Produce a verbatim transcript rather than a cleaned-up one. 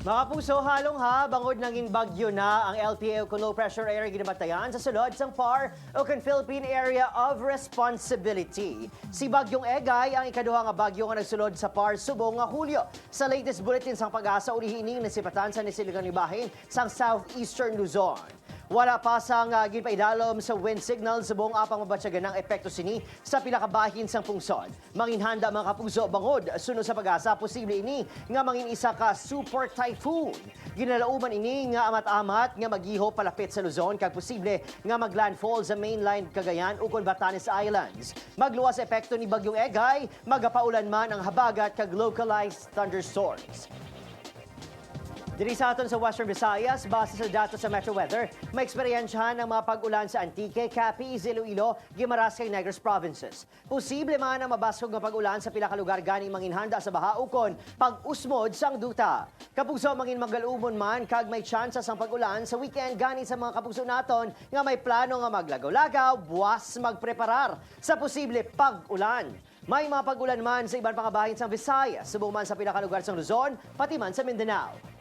Mga kapuso, halong ha, bangod nangin bagyo na ang L P A ukon low pressure area ginamatayan sa sulod sang PAR ukon Philippine Area of Responsibility. Si Bagyong Egay ang ikaduha nga bagyo nga nagsulod sa PAR subong nga Hulyo. Sa latest bulletin sang PAGASA, uli ini nasipatan sa nasilingan nga bahin sang southeastern Luzon. Wala pa sang ah, ginpaidalom sa wind signal subong apang mabatyagan ang epekto sini sa pila ka bahin sang pungsod. Manginhanda, mga kapuso, bangod suno sa PAGASA, posible ini nga mangin isa ka super typhoon. Ginalauman ini nga amat-amat nga magihop palapit sa Luzon kag posible nga maglandfall sa mainland Cagayan ukon Batanes Islands. Magluwas sa epekto ni Bagyong Egay, magapaulan man ang habagat kag localized thunderstorms. Diri sa aton sa Western Visayas, base sa datos sa Metro Weather, maeksperiensyahan ang mga pag-ulan sa Antique, Capiz, Iloilo, Guimaras kag Negros Provinces. Posible man ang mabaskog nga pag-ulan sa pila ka lugar gani manginhanda sa baha ukon pag-usmod sang duta. Kapuso, mangin magalumon man kag may tsansa sang pag-ulan sa weekend gani sa mga kapuso naton nga may plano nga maglagaw-lagaw, buas magpreparar sa posible pag-ulan. May mga pag-ulan man sa iban pa nga bahin sang Visayas, subong man sa pila ka lugar sang Luzon, pati man sa Mindanao.